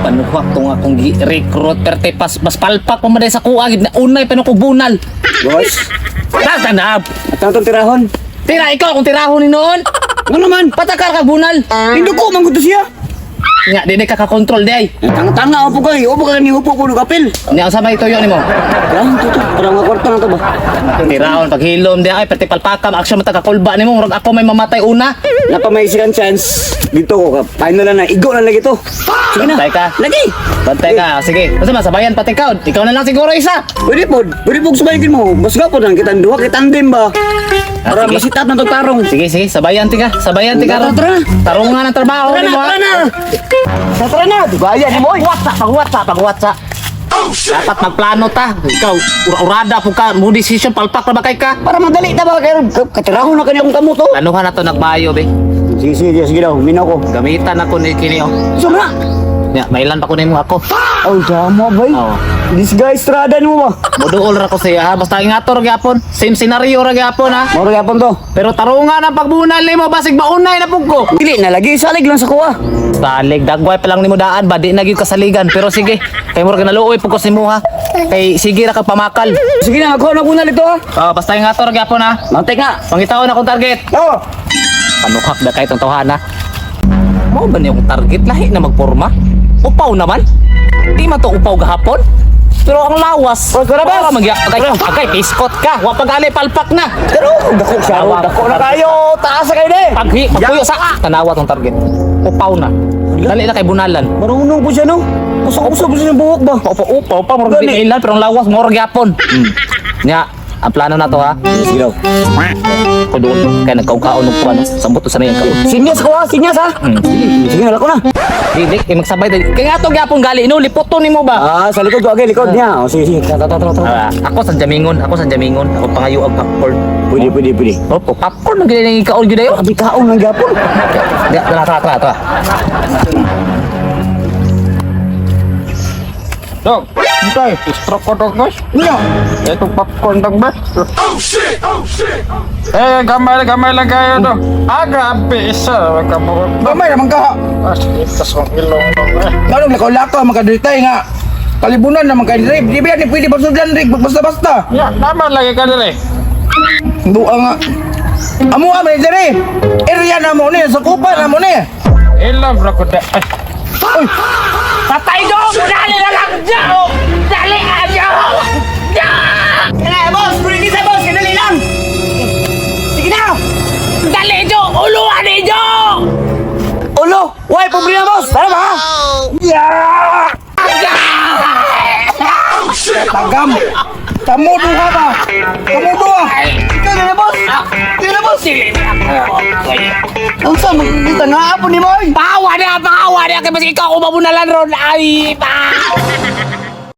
Panuhak tong akong gi-recruit perte pas mas palpak pa man sa kuha gid na unay pa ko bunal. Boss, Tata na. at ang itong tirahon. Tira ikaw kung tirahon ni noon. Ano naman? Patakar ka bunal. Hindi ko, mangguto siya. Nga di na ka kakontrol di ay. Tanga-tanga, upo ka eh. Upo ka ni upo ko ng kapil. Nya unsa may tuyo nimo? Kaya, to, to. Parang nga kwarta na to ba? Tirahon paghilom di ay perte palpakam aksyon mata kakulba nimo murag ako may mamatay una. Napa may second chance. Dito ko ka. Final na na. Igo na lagi to. Sige na. Bantay ka. Lagi. Bantay ka, sige. Unsa man sabayan pati ikaw. Ikaw na lang siguro isa. Pwede po. Pwede po subayin mo. Mas gapo lang. Kitang duha, kitang din ba? Para Ah, sige. masitap na itong tarong. Sige, sige, sabayan ti ka. Sabayan ti ka ron. Tara, tara. Tarungan ang trabaho Tara na, nimo. ha? tara na. Tara na. Bayan mo. Oy. WhatsApp, pag WhatsApp, pag WhatsApp. Dapat magplano ta. Ikaw, ura-urada po ka. Mo decision, palpak na ba kay ka? Para madali ta ba? Kaya katirahon na kanya akong kamuto. Planuhan na to nagbayo, be. Sige, sige, sige daw. Minaw ko. Gamitan ako ni kini, oh. Sumra. Ya, mailan pa ko nimo ako. Oh, tama bay. Oo. This guy, Estrada mo ba? Moduol ra ko siya, ha. Basta ingator gyapon. Same scenario ra gyapon, ha. Moro yapon to. Pero tarungan ang pagbunal nimo basig maunay na pug ko. Dili na lagi, salig lang sa kuha. Salig dagway pa lang nimo daan ba di na gyud kasaligan. Pero sige, kay murag naluoy pug ko si ha. Kay sige ra kag pamakal. Sige na, magkuha na kuna nito ha. Oh, basta ingator gyapon, ha. Mantay nga. Pangitaon akong target. Oh. Panuhak na kahit ang tawhana. Mao ba niya akong target? Lahi na magporma? Upaw naman? Di man to upaw gahapon? Pero ang lawas, Boss, tara, boss! Wala agay, agay, piskot ka. Wa pagali palpak na. Pero dako siya, Tanawa. dako na kayo. Taas na kayo de. Paghi, pagpuyo sa tanawa tong target. Upaw na. Dali na kay bunalan. Marunong po siya no. Usok-usok po siya ng buhok ba? Upaw, upaw pa, murag Gani. di ilan, pero ang lawas, murag gyapon. Nya, ang plano na to ha. Sige daw. Ko doon, kay nagkaukaon og kuan, sabot sa niyang kaon. Sinyas ko ha, sinyas ha. Sige na, lako na. Dili, kay magsabay tayo. Kay nga to gyapon gali no, liputon nimo ba? Ah, sa likod ko, agay, likod niya. Oh, sige, sige. Tara, tara, tara. Ah, ako sa Jamingon, ako sa Jamingon, ako pangayo og popcorn. Pwede, pwede, pwede. Opo, popcorn ang gini kaon gyud ayo. Abi kaon ng gapon. Ya, tara tara tara tara. Dog, Tay, stroke ko dog, boss. niya. Ito popcorn dog, boss. Eh, gamay, gamay lang kayo dog. Ah, grabe, isa. Kamurot dog. Gamay naman ka. Ah, itas kong ilong dog. Eh. Nganong lakaw-lakaw man ka diri tay nga. Kalibunan naman ka diri. Di ba ni pwede pasudlan diri basta-basta. Ya, naman lagi ka diri. Buang nga. Amo man diri. Area na mo ni, sakupan na mo ni. Ilam ra ko da. Ay, Uy, Patay dog, dali na lang dyan. Dali ayo. Kaya boss, pwede sa boss, kadali lang. Sige na. Dali jo, uluan ni jo. Ulo, why problema boss? Tara ba? tagam. Tamo duha ba? Tamo duha. Ikaw na boss. Ikaw na boss. Ang sa mga nga po ni Moy. Pawa na, pawa na kay basig ikaw ako mabunalan ron. Ay, pa.